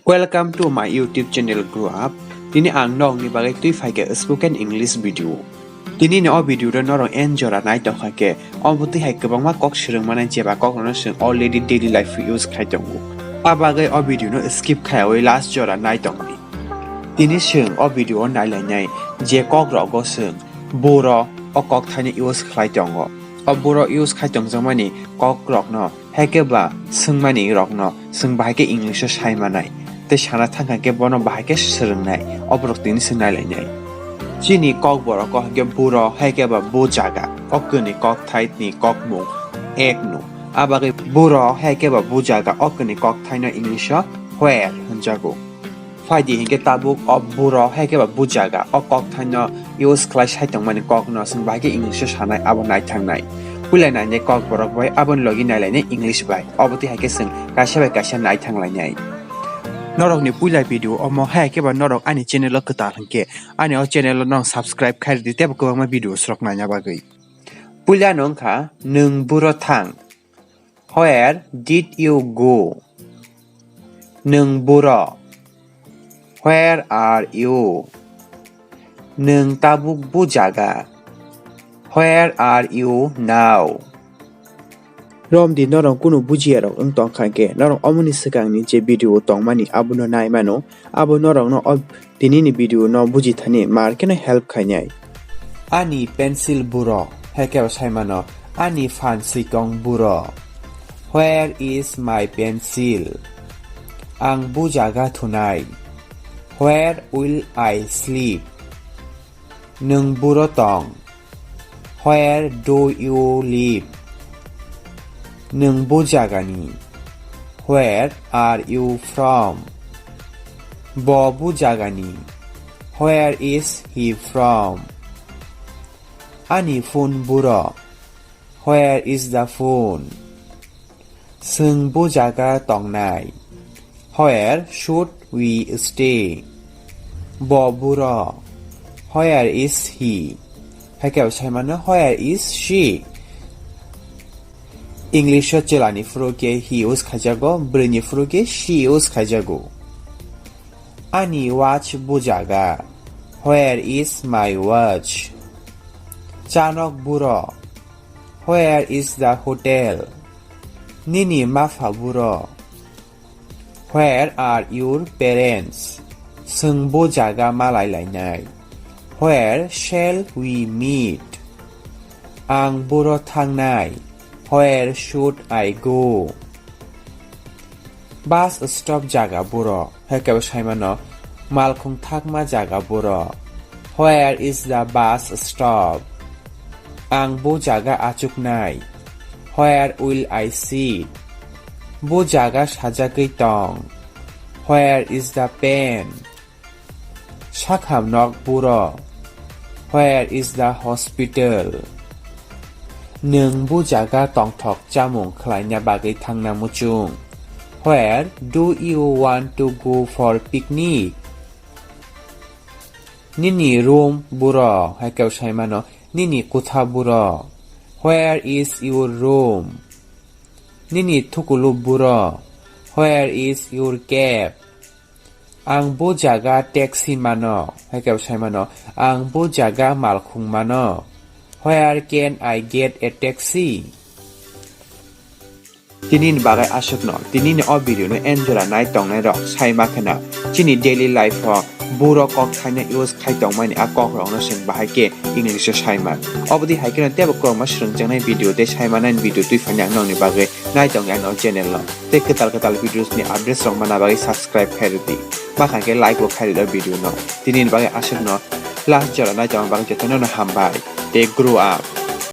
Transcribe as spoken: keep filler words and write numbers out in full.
Welcome to my YouTube channel Grow Up. Tini ang nokni bagwi twi phaikha spoken English video. Tini ni o video ro norok en jora nai tongkha khe, omo twi hai kwbangma kok swrwng mani jeba kok rokno chwng already daily life o use khai tongo. A bagwi o video no skip khaiwi last jora nai tongdi. Tini chwng o video o nai lainai je kok rogo chwng buro o kok thaino use khlai tongo. O buro use khai tongjakmani kok rokno, haikhe ba swngmani rokno chwng bahai khe English o sai manai tei sana thangkha khe bono bahai khe swrwngnai, o borok tini chwng nai lainai. Chini kok borok o haikhe buro, haikhe ba bu jaga, o kwnwi kok thai ni kok mung ek no. A bagwi buro, haikhe ba bu jaga, o kwnwi kok thaino English o where hwnjago. Phaidi hinkhe tabuk o buro, haikhe ba bu jaga, o kok thaino use khlai sai tongmani kokno chwng bahai khe English o sanai, abo nai thangnai. Puila nainai kok borok bai, aboni logi nai lainai English bai. Obo twi hai khe chwng kaisa bai kaisa nai thang lainai. Norokni puila video omo, hai khe ba norok ani channel o kwtal hinkhe ani o channel o nong subscribe khai rwdi teibo kwbangma video swrok naina bagwi. Puila no wngkha nwng buro thang. Where did you go? Nwng buro. Where are you? Nwng tabuk bu jaga. Where are you now? Romdi norok kunu bujiya rok wng tongkha khe norok omoni swkangni je video tongmani abono nai mano, abo norokno o tinini video no buji thani mar kheno help khainai. Ani pencil buro, haikhe bo sai mano, ani phan swikong buro. Where is my pencil? Ang bu jaga thunai. Where will I sleep? Nwng buro tong. Where do you live? Nwng bu jagani. Where are you from? Bo bu jagani. Where is he from? Ani phone buro. Where is the phone? Chwng bu jaga tongnai. Where should we stay? Bo buro. Where is he? Haikhe bo sai mano, where is she? English o chwlani phuru khe he use khaijago, bwrwini phuru khe she use khaijago. Ani watch bu jaga. Where is my watch? Chanok buro. Where is the hotel? Nini mapha buro. Where are your parents? Chwng bu jaga malai lainai. Where shall we meet? Ang buro thangnai. Where should I go? Bus stop jaga buro, haikhe bo sai mano, malkhung thakma jaga buro. Where is the bus stop? Ang bu jaga achuknai. Where will I sit? Bu jaga sajagwi tong. Where is the pen? Sakham nok buro. Where is the hospital? Nwng bu jaga tongthok chamung khlaina bagwi thangna muchung. Where do you want to go for picnic? Nini room buro, haikhe bo sai mano, nini kutha buro. Where is your room? Nini thukuluk buro. Where is your cab? Ang bu jaga taxi mano, haikhe bo sai mano, ang bu jaga malkhung mano. Where can I get a taxi? Tini ni bagwi aswkno, tini ni o video no enjora nai tongnai rok sai ma kheno, chini daily life o buro kok thaino use khai tongmani a kok rokno chwng bahai khe English o sai man. Oboni hai kheno teibo kwbangma swrwngjaknai video tei sai manai video twi phani ang nokni bagwi nai tong ani o channel no. Tei kwtal kwtal videos ni updates rok mana bagwi subscribe khai rwdi. Makha khe like bo khai rwdi o video no. Tini ni bagwi aswkno last jora nai tongma bagwi jotono no hambai. Tei grow up.